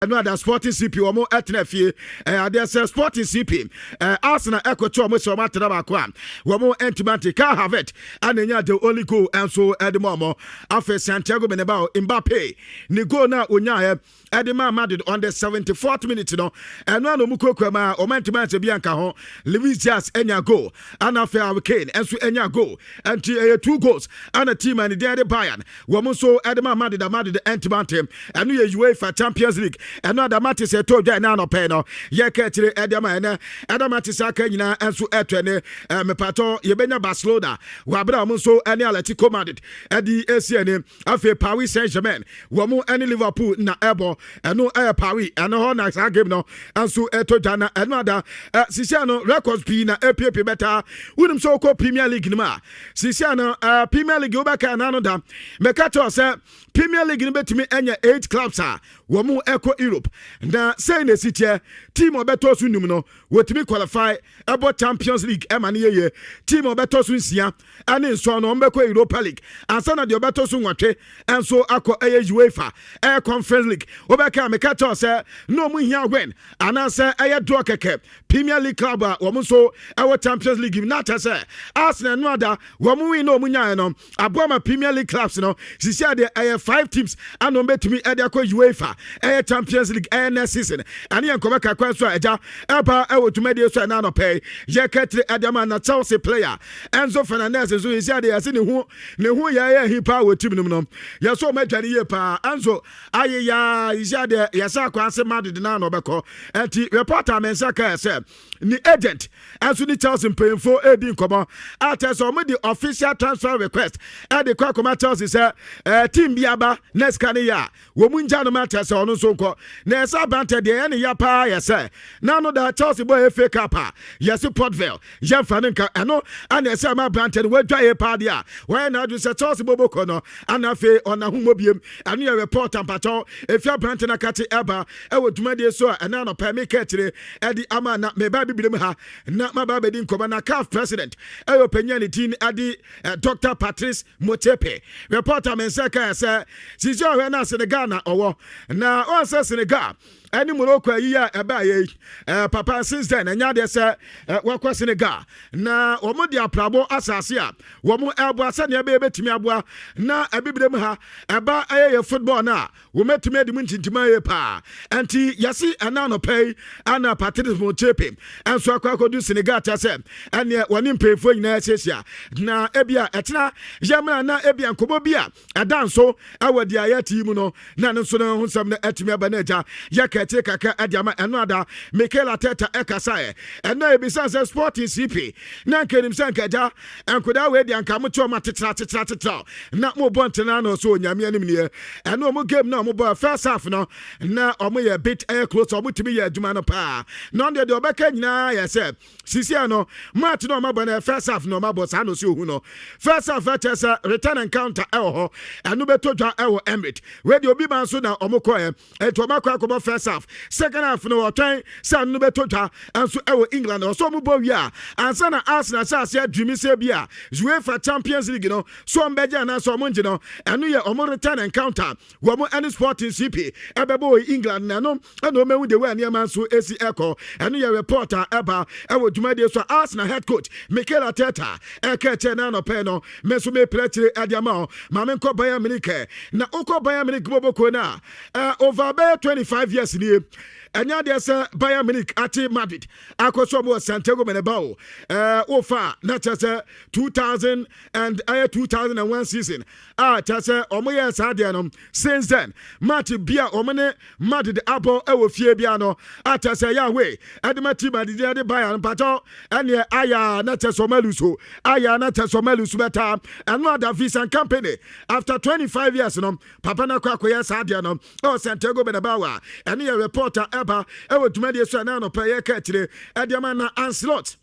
Ɛno ada Sporting CP wɔn ɛtena fie. Ɛyɛ adeɛ sɛ Sporting CP Arsenal ɛkɔto wɔn sɛ wɔn atena baako a wɔn ntumi ante. Kai Havertz ɛna enya the only goal ɛnso ɛde ma wɔn. Afei Santiago Bernabeu, Mbappe ne goal na onyaayɛ ɛde ma Madrid on the 74th minute no, ɛno ana ɔmu kurakura mu a ɔma ntumi anhyɛ bi anka ho. Luis Diaz anya goal, ana afei Harry Kane ɛnso anya goal, ɛnti ɛyɛ two goals ana team a ne din de Bayern wɔn nso ɛde ma Madrid a Madrid ɛntumi ante. Ɛno yɛ UEFA Champions League. Ɛno adamate sɛ ɛtɔ dwa ɛna anɔpɛ no yɛka akyire ɛde ama ɛnɛ ɛdamate sɛ aka nyinaa ɛnso ɛtɔ ɛne mepatɔ yɛbɛnya Barcelona wɔ abere a wɔn nso ɛne Atletico Madrid ɛde esi ɛne. Afei Paris Saint Germain wɔn ɛne Liverpool na ɛbɔ. Ɛno ɛyɛ Paris, ɛno hɔ na saa game no ɛnso ɛtɔ dwa. Na ɛno ada sisia no records pii na ɛpiepie bɛtaa. Wonim sɛ wokɔ Premier League no mu a, sisia no Premier League wobɛka ɛna no da mɛka kyerɛ sɛ Premier League no bɛtumi anya eight clubs a wɔn ɛkɔ Europe. Na sɛn na esi teɛ? Team a ɔbɛtɔ so num no wɔtumi qualify ɛbɔ Champions League ɛma no yɛyɛ. Team a ɔbɛtɔ so 6 ɛne 7 no, wɔn bɛkɔ Europa League ansa na deɛ ɔbɛtɔ so 8 ɛnso akɔ ɛyɛ UEFA ɛyɛ Conference League. Wɔbɛka meka kyerɛ sɛ na wɔn hia win anaasɛ ɛyɛ draw kɛkɛ. Premier League club a wɔn nso ɛwɔ Champions League na kyerɛ sɛ Arsenal no ada wɔn win na wɔn nyaeɛ no aboa ma Premier League clubs no sisi adeɛ ɛyɛ five teams ana wɔn bɛtumi ɛde akɔ UEFA ɛyɛ Champions League ɛyɛ next season. Ɛne yɛn nkɔmɔ kakra nso a ɛgya ɛba ɛwɔ dwumadie so. Ɛna anɔpɛ yɛka tiri ɛde ama na Chelsea player Enzo Fernandez nso sisi adeɛ yɛsi ne ho yɛ ɛyɛ hi paa wɔ team no mu no. Yɛsɛ wɔn adwane yie paa. Enzo ayeyaa sisi adeɛ yɛsɛ akɔ ase Madrid na na ɔbɛkɔ. Ɛnti reporter mɛnsa kaa sɛ ne agent ɛnso ne Chelsea mpanyinfoɔ ɛredi nkɔmɔ a kyerɛ sɛ wɔn de official transfer request ɛde kɔ akɔma Chelsea sɛ team bi aba next ka ne yɛ a wɔn mu ngya no ma kyerɛ sɛ ɔno nso nkɔ. Na ɛsɛ aberantɛ deɛ ɛyɛ ne ya paa yɛ sɛ n'ano da Chelsea bɔ FA Cup a yɛsi Port Vale yɛmfa ne nka. Ɛno ana ɛsɛ ama aberantɛ no wadwa yɛ paa deɛ a wɔyɛ n'adwene sɛ Chelsea bɔbɔ kɔ no ana afei ɔna ho mmɔ biem. Ɛno yɛ report ampakyɛw efi aberantɛ no akate ɛba ɛwɔ dwumadie so a ɛna anɔpɛ meka akyire ɛde ama. Na meba bibire mu ha na maba abɛdi nkɔmɔ na CAF president ɛyɛ ɔpanyin ne din ade Dr Patrice Motsepe. Reporter me nsa kaa sɛ sisi ɔhwɛ no Senegal na ɔwɔ na ɔn sɛ Senegal ɛne Morocco ayi a ɛbaa yɛ yi papa. Since then ɛnyɛ adeɛ sɛ wɔkɔ Senegal na wɔn de aprabɔ asase a wɔn ɛboa sɛnea ɛbɛyɛ bɛtumi aboa na ɛbibire mu ha ɛba ɛyɛ yɛ football no a wɔmɛtumi adi mu ntintima yɛ paa. Ɛnti yɛsi ɛna anɔpɛ yi ana Patrice Motsepe ɛnso akɔ akɔdu Senegal kyɛ sɛ ɛneɛ wɔne mpanyinfoɔ nyinaa asiesia na ebia ɛtena yɛmuna na ebia nkɔmɔ bi a ɛda nso ɛwɔ deɛ ayɛ ti mu no na ne nso no ho nsɛm no atumi aba no agya yɛka akyire kakra ɛde ama. Ɛno ada Mikel Arteta ɛkasaeɛ ɛno ebisa sɛ Sporting CP na nka nim sɛ nka agya nkodaa wei deɛ nka mote ɔma tetra tetra tetra na mobɔ ntena na ɔso Onyame anim neɛ ɛno ɔmo game na ɔmo bɔ first half no na ɔmo yɛ bit ɛyɛ close, ɔmo tumi yɛ adwuma no paa. Na ɔno deɛ deɛ ɔbɛka nyinaa yɛ sɛ sisia no match na ɔmo abɔ no first half na ɔmo abɔ saa na ɔsi ohu no first half ɛkyɛ sɛ return encounter ɛwɔ hɔ. Ɛno bɛtɔ dwa ɛwɔ Emirates. Wei deɛ obi ma nso na ɔmo kɔɛ ɛnti ɔmo akɔ akɔbɔ first half. Second half no wɔtwɛn sɛ ɛno bɛtɔ dwa ɛnso ɛwɔ England. Ɔsɔ ɔmo bɔ wie a ansa na Arsenal hyɛ aseɛ adwumi sɛ bi a UEFA Champions League no so ɔmo bɛgye anaasɛ ɔmo ngye no. Ɛno yɛ ɔmo return encounter wɔn ɛne Sporting CP ɛbɛbɔ wɔ England na ɛno ɛna ɔmo ehu de wɔ nneɛma nso esi ɛkɔ. Ɛno yɛ report a ɛba ɛwɔ dwumadie so a Arsenal head coach Mikel Arteta ɛka ɛkyɛ na anɔpɛ no me nso mepere akyire ɛde ama wo. Maame nkɔ Bayern Munich na wokɔ Bayern Munich bɔbɔkuo no a over bɛyɛ 25 years nie ɛnyɛ adeɛ sɛ Bayern Munich ate Madrid akɔ so ɔmo wɔ Santiago Bernabeu. Wofa na kyerɛ sɛ 2000 and ɛyɛ 2001 season a kyerɛ sɛ ɔmo yɛ saa deɛ no. Since then match bi a ɔmo ne Madrid abɔ ɛwɔ fie bia no a kyerɛ sɛ ɛyɛ away ɛde ma team adidi ɛde Bayern mpakyɛw ɛneɛ ayɛ na kyerɛ sɛ ɔmo alose, ayɛ na kyerɛ sɛ ɔmo alose bɛta. Ɛno ada Vincent Kompany after 25 years no papa no akɔ akɔyɛ saa deɛ no ɛwɔ Santiago Bernabeu a ɛne yɛ reporter ɛba ɛwɔ dwumadie so a ɛna anɔpɛ yɛka akyire ɛde ama. Na Ancelotti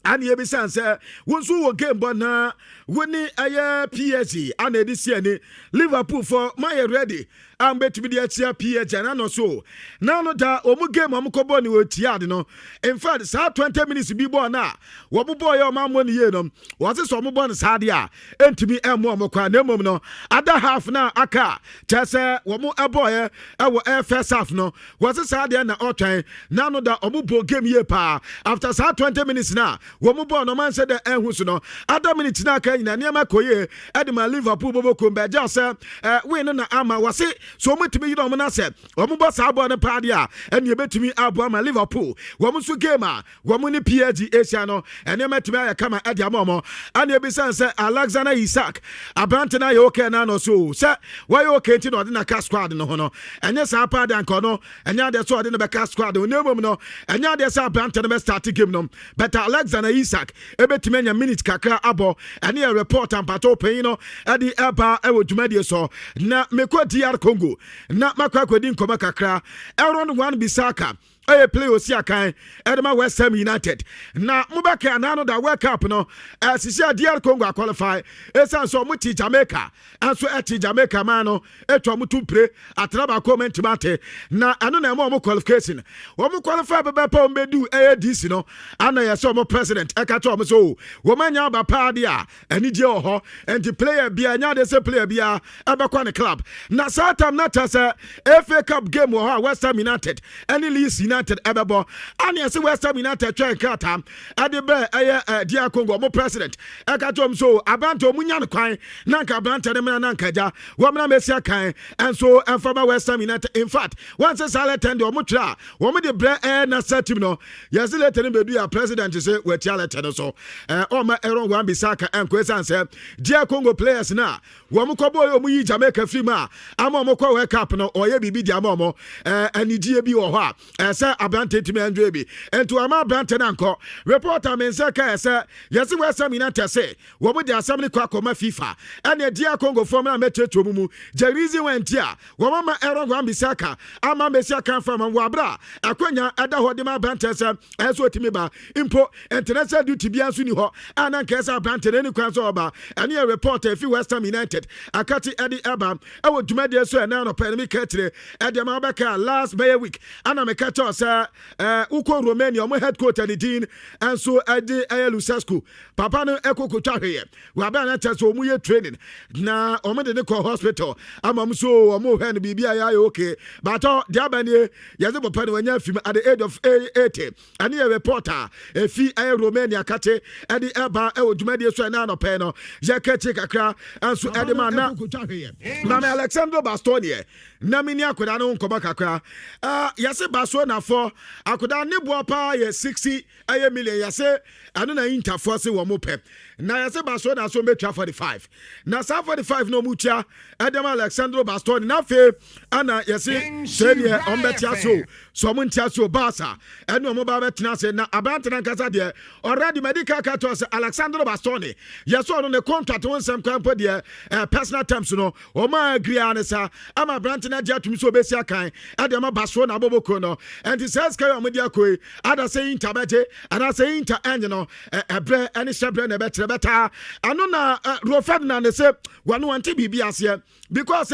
ane ebisan sɛ wo nso wɔ game bɔ na wo ne ɛyɛ PSG ana ɛde si ani Liverpool fɔ mayɛ ready. a mbɛtumi de akyia PSG na no so na no da wɔn game a wɔn kɔbɔ ne wɔ tia no. In fact, saa 20 minutes bi bɔɔl no a wɔn bɔɔl yɛ wɔn ammɔ ne yie no, wɔse sɛ wɔn bɔ no saa deɛ a, ɛntumi ɛmmɔ wɔn kwan, na mmom no other half na aka kyerɛ sɛ wɔn ɛbɔɔyɛ ɛwɔ ɛyɛ first half no, wɔse saa deɛ na ɔtwɛn na no da wɔn bɔ game yie paa. After saa 20 minutes na wɔn bɔɔl no, ɔman sɛ dɛ ɛho so no, other minutes na aka nyinaa nneɛma kɔ yie ɛde ma Liverpool bɔbɔ kom bɛgye sɛ win no na ama. Wɔse so wɔn tumi yi na wɔn na sɛ wɔn bɔ saa bɔɔl no paa deɛ a, ɛnna ebɛtumi aboa ma Liverpool wɔn nso game a wɔn ne PSG ahyia no, nneɛma tumi ayɛ kama ɛde ama wɔn. Ɛna ebisan sɛ Alexander Isak aberante no ayɛ okay na no so sɛ wɔyɛ okay nti na ɔde naka squad no ho no, ɛnyɛ saa paa de anka ɔno ɛnyɛ adeɛ sɛ ɔde no bɛka squad no, na mmom no ɛnyɛ adeɛ sɛ aberante no bɛ start game no, but Alexander Isak ebɛtumi anya minute kakra abɔ. Ɛne yɛ report ampatɔ panyin no ɛde ɛba ɛwɔ dwumadie so. Na mekɔ DR Congo na makɔ akɔdi nkɔmɔ kakra. Aaron Wan Bisaka ɛyɛ play osi akan ɛde ma West Ham United, na mobɛka anaa no da World Cup no ɛsisi a DR Congo a qualify ɛsiane sɛ ɔmo te Jamaica, ɛnso ɛte Jamaica man no ɛtwa ɔmo to mpire atena baako, ɔmo ntoma ate, na ɛno na ɛma ɔmo qualification. Wɔn qualify bɛbɛ pɛ ɔmo bɛdu ɛyɛ DC no, ana yɛ sɛ ɔmo president ɛka kyerɛ ɔmo so wɔn anya aba paa deɛ a, anigye wɔ hɔ, nti player bia nya de sɛ player bia ɛbɛkɔ ne club. Na saa time na kyerɛ sɛ FA Cup game wɔ hɔ a West Ham United ɛne Leeds United ɛbɛbɔ. Ana yɛsɛ West Ham United twɛn krataa ɛde bɛɛ ɛyɛ DR Congo ɔmo president ɛka kyerɛ ɔmo so aberante ɔmo nya no kwan na nka aberante no mena na nka agya wɔmena mɛsi akan ɛnso ɛmfa ma West Ham United. In fact, wɔn sɛ saa letter deɛ ɔmo twerɛ a wɔn de brɛ ɛyɛ national team no, yɛsɛ letter no bɛdu a, president sɛ wɔatia letter no so, ɔma Aaron Wan Bisaka ɛnkɔ, ɛsiane sɛ DR Congo players no a wɔn kɔ bɔɔl wɔn yi Jamaica firi mu a ama wɔn kɔ World Cup no, ɔyɛ biribi di ama wɔn anigye bi wɔ hɔ a ɛsɛ aberante tumi enjoy bi, nti wɔn ama aberante no ankɔ. Reporter mi nsa kaa sɛ yɛsɛ West Ham United sɛ wɔn de asɛm no kɔ akɔma FIFA ɛna DR Congo fam na mɛkyerɛkyerɛ mu mu gye reason wɔn nti a wɔn ama Aaron Wan Bisaka ama Messi aka fa ma wɔ abira akonnwa ɛda hɔ de ma aberante sɛ ɛsɛ otumi ba mpo international duty bi nso ni hɔ a na nkɛse aberante n'ani kwan sɛ ɔba. Ɛne yɛ report efi West Ham United akati ɛde ɛba ɛwɔ dwumadie so. Ɛnan nɔpɛ ɛne mi ka akyire ɛde ma ɔbɛka last bɛyɛ week ana meka kyerɛ sɛ wokɔ Romania, ɔmo head coach ɛne din ɛnso ɛde ɛyɛ Lucescu. Papa no ɛkɔ kotwa hweyɛ wabɛn na kyerɛ sɛ ɔmo yɛ training na ɔmo de ne kɔ hospital ama ɔmo so ɔmo hwɛ no, biribi a yɛayɛ okay. Baatɔ deɛ aba nie, yɛdze papa no wanya fim at the age of 80. Ɛne yɛ reporter efi ɛyɛ Romania kate ɛde ɛba ɛwɔ dwumadie so. Ɛna anɔpɛ no yɛka akyi kakra ɛnso ɛde ma na maame Alexandro Bastoni na mini akwadaa no nkɔmɔ kakra. Yɛse Barcelona fɔ akwadaa ne boɔ paa yɛ 60 ɛyɛ million. Yɛse ɛno na Interfoɔ se wɔn pɛ, na yɛse Barcelona so mbɛtwa 45, na saa 45 na ɔmo tua ɛde ma Alexandro Bastoni. Na afei ɛna yɛse sɛ deɛ ɔmo bɛte ase o, sɛ ɔmo nte ase o, Barca ɛne ɔmo ba bɛtena ase. Na aberante no ankasa deɛ, already medical ka kyerɛ sɛ Alexandro Bastoni, yɛsɛ ɔno ne contract ho nsɛm kwan mpo deɛ, personal terms no ɔmo agree a ne sa ama aberante no agye atum sɛ ɔbɛsi akan ɛde ama Barcelona abɔbɔkuo no. Ɛnti sɛ sika yi a ɔmo de akɔ yi ada sɛ Inter bɛgye anaasɛ Inter ɛnye no, ɛbrɛ ɛne hyɛbrɛ na ɛbɛkyerɛ bɛtaa ɛno. Na Rio Ferdinand sɛ wɔne wɔnte biribi aseɛ because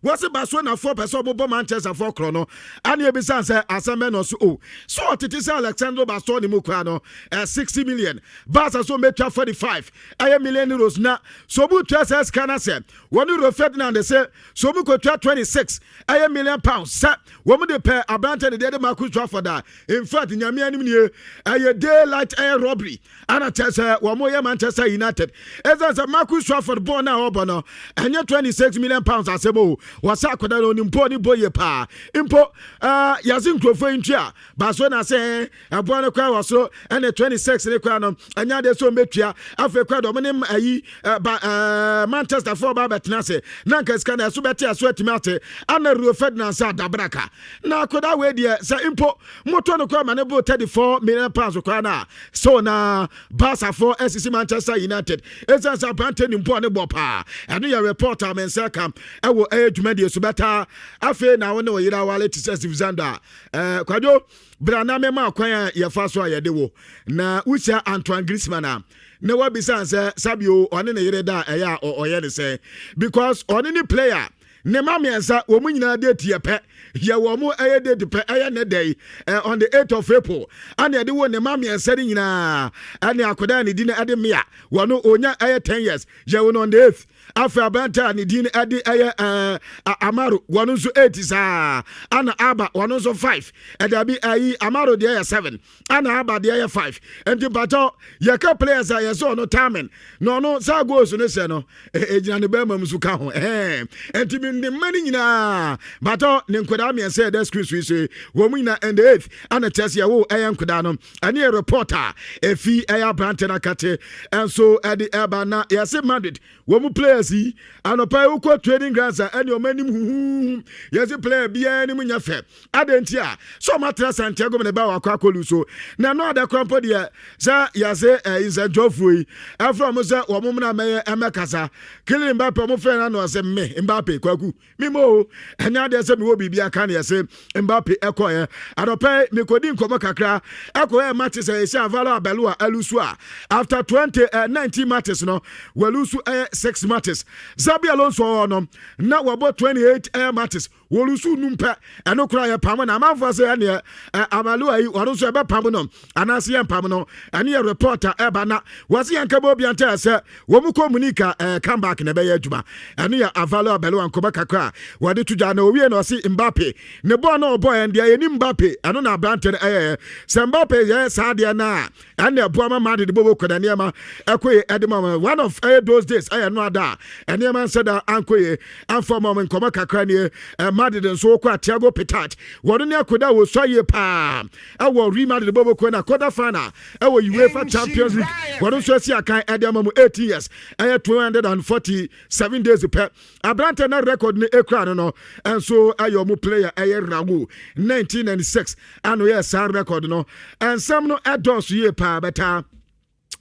wɔse Barcelona foɔ pɛ sɛ ɔmobɔ Manchester foɔ korɔ no. Ane ebisa sɛ asɛm bɛ no so o so ɔtete sɛ Alexandro Bastoni mu koraa no 60 million, Barca so mbɛtwa 45 ɛyɛ million euros, na so ɔmu tua sɛ sika no sɛ wɔne Rio Ferdinand sɛ so ɔmu kɔtua 26 ɛyɛ million pounds sɛ wɔn de pɛ aberante de deɛ de Marcus Rashford a, in fact, Nyame anim nie, ɛyɛ daylight ɛyɛ robbery ana kyerɛ sɛ wɔn yɛ Manchester United, ɛsiane sɛ Marcus Rashford bɔɔl no a ɔbɔ no ɛnyɛ £26 million asɛm o. Wɔsɛ akwadaa no onim bɔɔl ne bɔ yie paa mpo. Yɛse nkurɔfoɔ yi ntua Barcelona sɛ ɛboa no koraa wɔ soro ɛne 26 ne koraa no ɛnyɛ adeɛ sɛ ɔmbɛtua. Afei koraa deɛ ɔmo ne ayi ba Manchester foɔ ba bɛtena ase na nka sika no ɛso bɛte ɛso atumi ate. Ana Rio Ferdinand sɛ adabraka na akwadaa wei deɛ, sɛ mpo motɔ no koraa ma ne bo £34 million koraa no a, so na Barcafoɔ asisi Manchester United, ɛsiane sɛ aberante ne mpo a ne bɔ paa. Ɛno yɛ report a me nsa ka ɛwɔ ɛyɛ dwumadie so bɛtaa. Afei na wo ne ɔyere awale te sɛ Steve Zanda Kwadwo bra na mema kwan a yɛfa so a yɛde wo na wohyia Antoine Griezmann a, na wabisa sɛ sabio ɔne ne yere da a ɛyɛ a ɔyɛ ne sɛn, because ɔne ne player. Ne ma mmiɛnsa wɔn nyinaa date yɛ pɛ, yɛ wɔn mo ɛyɛ date pɛ, ɛyɛ ne dɛ yi on the 8th of April ɛna yɛde wɔ ne ma mmiɛnsa no nyinaa. Ɛne akwadaa ne din ɛde Mia, wɔn onya ɛyɛ 10 years, yɛ wɔn on the 8th. Afei aberante a ne din ɛde ɛyɛ Amaro, wɔn nso 8 saa, ana Aba wɔn nso 5. Ɛdabi, ɛyi Amaro deɛ yɛ 7, ana Aba deɛ yɛ 5. Nti mpatɔ yɛka players a yɛsɛ ɔno timing na ɔno saa goals no sɛ no ɛgyina ne bɛrima mu so ka ho ɛhɛn. Nti mi ne mma no nyinaa batɔ ne nkwadaa mmiɛnsa yɛda screen so yi so yi, wɔn mu nyinaa and the 8th ana kyerɛ sɛ yɛwo ɛyɛ nkwadaa no. Ɛne yɛ report a efi ɛyɛ aberante no akate ɛnso ɛde ɛba na yɛse Madrid wɔn mu players yi anɔpa yi wokɔ training grounds a, ɛne ɔmo anim huhuhu. Yɛse player biara anim nyɛ fɛ adɛn nti a sɛ ɔmo atena Santiago Bernabeu akɔ akɔlu so na ɛno ada kora mpo deɛ sɛ yɛse ɛyi nsɛntwerɛfoɔ yi ɛfrɛ ɔmo sɛ wɔn mo na mɛyɛ ɛmɛkasa. Kylian Mbappe, ɔmo frɛ no ano ɔsɛ me Mbappe kwaku mimo o, ɛnyɛ adeɛ sɛ mewɔ biribi aka ne. Yɛse Mbappe ɛkɔɛ anɔpɛ mekɔdi nkɔmmɔ kakra ɛkɔyɛ matches a yɛsi Alvaro Arbeloa alusu a after 20 19 matches no walusu ɛyɛ 6 matches. Xabi Alonso wɔ no na wɔbɔ 28 ɛyɛ matches, wɔlusu num pɛ. Ɛno koraa yɛ pam na amanfoɔ sɛ ɛneɛ Arbeloa yi ɔno nso ɛbɛpam no anaasɛ yɛmpam no. Ɛne yɛ report a ɛba na wɔse yɛnka bɔ obia nkyɛɛ sɛ wɔn mu kɔ Munich a comeback na ɛbɛyɛ adwuma. Ɛno yɛ Alvaro Arbeloa nkɔmɔ kakra a wɔde to dwa na owie na ɔse Mbappe ne bɔɔl na ɔbɔɔ yɛn deɛ yɛni Mbappe. Ɛno na aberante no ɛyɛ sɛ Mbappe yɛ saa deɛ no a ɛne ɛboa ma Madrid bɔbɔ kɔ na nneɛma ɛkɔ yie ɛde ma wɔn. One of ɛyɛ those days ɛyɛ no ada a nneɛma nsɛ da ankɔ yie amfa ma wɔn. Nkɔmɔ kakra nie. Madrid nso wokɔ a, Thiago Pitarch wɔno ne akoda a wɔsua yie paa ɛwɔ Real Madrid bɔbɔ kɔ na quarter final ɛwɔ UEFA Champions League wɔno nso asi akan ɛde ama mu. 18 years ɛyɛ 247 days pɛ aberante na record ne ekura no ɛnso ɛyɛ ɔmo player ɛyɛ Raul 1996 ano yɛ saa record no. Ɛnsɛm no ɛdɔɔso yie paa bɛtaa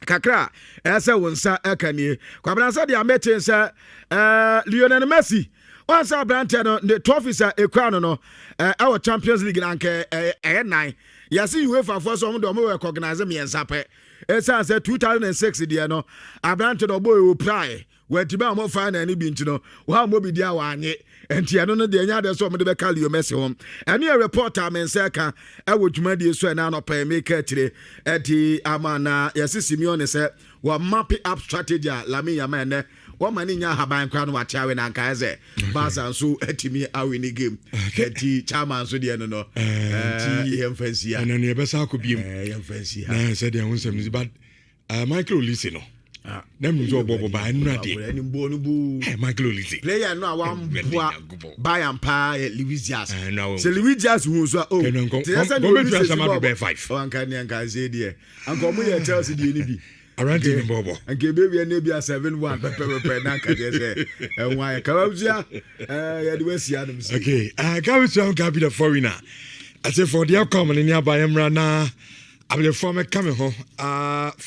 kakra a ɛyɛ sɛ wo nsa ɛka nie. Kwabena, sɛ deɛ mɛte sɛ Lionel Messi wɔn sɛ aberanteɛ no ne trophies a ekura no ɛwɔ Champions League na nka ɛyɛ nan. Yɛsi UEFA foɔ sɛ ɔmo de ɔmo recognize mmiɛnsa pɛ, ɛsiane sɛ 2006 deɛ no aberante no ɔbɔ ɛwɔ prae wɔatumi a ɔmo final no bi nti no wɔn a mo bi di a wɔanye. Nti ɛno no deɛ ɛnyɛ adeɛ sɛ ɔmo de bɛka Leo Messi ho. Ɛne yɛ report a me nsa ka ɛwɔ dwumadie so ɛna anɔpɛ meka akyire ɛde ama na yɛsi Simeone sɛ wɔ map up strategy a Lamine Yamal ɛnɛ wɔma ne nya ahaban koraa no wate awe na nkae sɛ Barca nso atumi awe ne game. Nti chairman nso deɛ no nti yɛmfa nsia. Ɛno no yɛbɛsa akɔ biom. Yɛmfa nsia. Na sɛdeɛ ho nsɛm no si, but Michael Olise no na menim sɛ ɔbɔ bɔba ɛnora deɛ. Ɛnim bɔ no bu. Michael Olise player no a wamboa Nyankopɔn. Bayern paa yɛ Luis Diaz. No, sɛ Luis Diaz hu so a oh Kɛnɛ nkɔ- te sɛ kɔ- ne kɔ bɛtumi Olise si asɛm bɔ ado bɛyɛ 5. Oh, anka ne anka sɛ deɛ anka ɔmo yɛ Chelsea deɛ ni bi. Aberante ne bɔbɔ. Anka ebewia ne bi a 7-1 pɛpɛpɛpɛ na anka kyerɛ sɛ ɛho ayɛ kababusua ɛɛ yɛde wasia nom si. Okay, Gabi Suam Gabi the foreigner. I say for the outcome ne aba yɛmmra na abɛdefoɔ mɛka me ho.